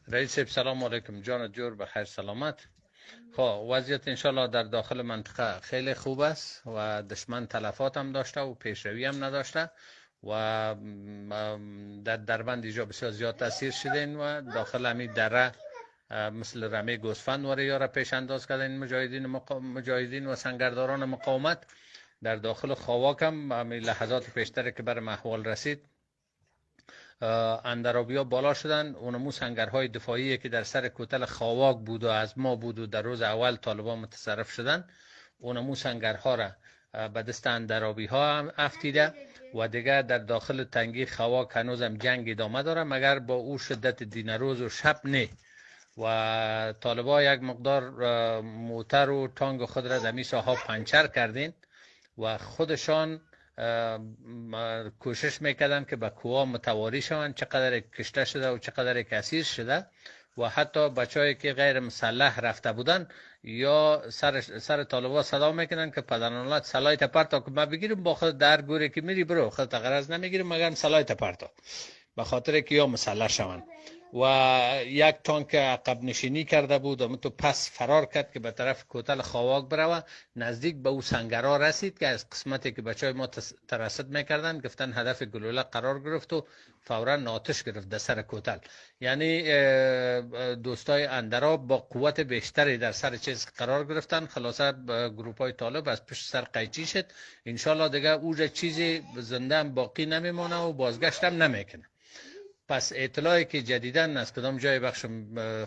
رئیس سلام علیکم، جان جور، بخیر، سلامت. خب، وضعیت انشالله در داخل منطقه خیلی خوب است و دشمن تلفات هم داشته و پیشروی هم نداشته و در دربند ایجا بسیار زیاد تاثیر شدین و داخل همی دره مثل رمه گوسفند واره یارا پیش انداز کردن مجاهدین، مجاهدین و سنگرداران مقاومت. در داخل خواک هم همی لحظات پیشتر که بر محوال رسید، اندرابیا بالا شدن. اونمو سنگرهای دفاعی که در سر کوتل خواک بود و از ما بود و در روز اول طالبان متصرف شدن، اونمو سنگرها را به دست اندرابی ها هم افتیده و دیگه در داخل تنگی خواک هنوز هم جنگ ادامه داره، مگر با او شدت دینروز و شب نه. و طالبا یک مقدار موتر و تانگ خود را در می ساحه پنچر کردین و خودشان کوشش میکردن که به کوها متواری شوند، چقدر کشته شده و چقدر کثیر شده. و حتی بچه‌ای که غیر مسلح رفته بودن یا سر طالبا صدا میکنن که پدرانالت سلاح پرتا که ما بگیریم، با خود در گوری که میری برو، خود غرض نمیگیریم، مگر سلاح پرتا، به خاطر که یا مسلح شوند. و یک تانک عقب نشینی کرده بود و تو پس فرار کرد که به طرف کوتل خواک بروه. نزدیک به او سنگرا رسید که از قسمتی که بچه های ما ترصد میکردن، گفتن هدف گلوله قرار گرفت و فورا آتش گرفت در سر کوتل. یعنی دوستای اندراب با قوت بیشتری در سر چیز قرار گرفتن. خلاصه گروپ های طالب از پشت سر قیچی شد. انشالله دیگه اوجه چیزی زنده هم باقی نمیمانه و بازگشت هم نمیکنه. پس اطلاعی که جدیداً از کدام جای بخش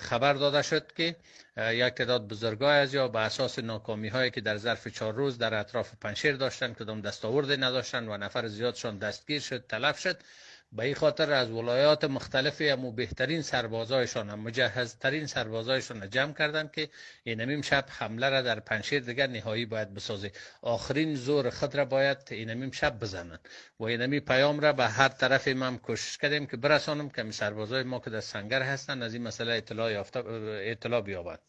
خبر داده شد که یک تعداد بزرگای از یا به اساس ناکامی هایی که در ظرف 4 روز در اطراف پنشیر داشتن، کدام دستاورد نداشتن و نفر زیادشان دستگیر شد، تلف شد، به این خاطر از ولایات مختلف امو بهترین سربازایشان، مجهزترین سربازایشان جمع کردن که اینمیم شب حمله را در پنشیر دیگر نهایی باید بسازه. آخرین زور خود را باید اینمیم شب بزنن و اینمی پیام را به هر طرف ما هم کوشش کردیم که برسانم که سربازای ما که در سنگر هستن از این مسئله اطلاع یافته، اطلاع بیابند.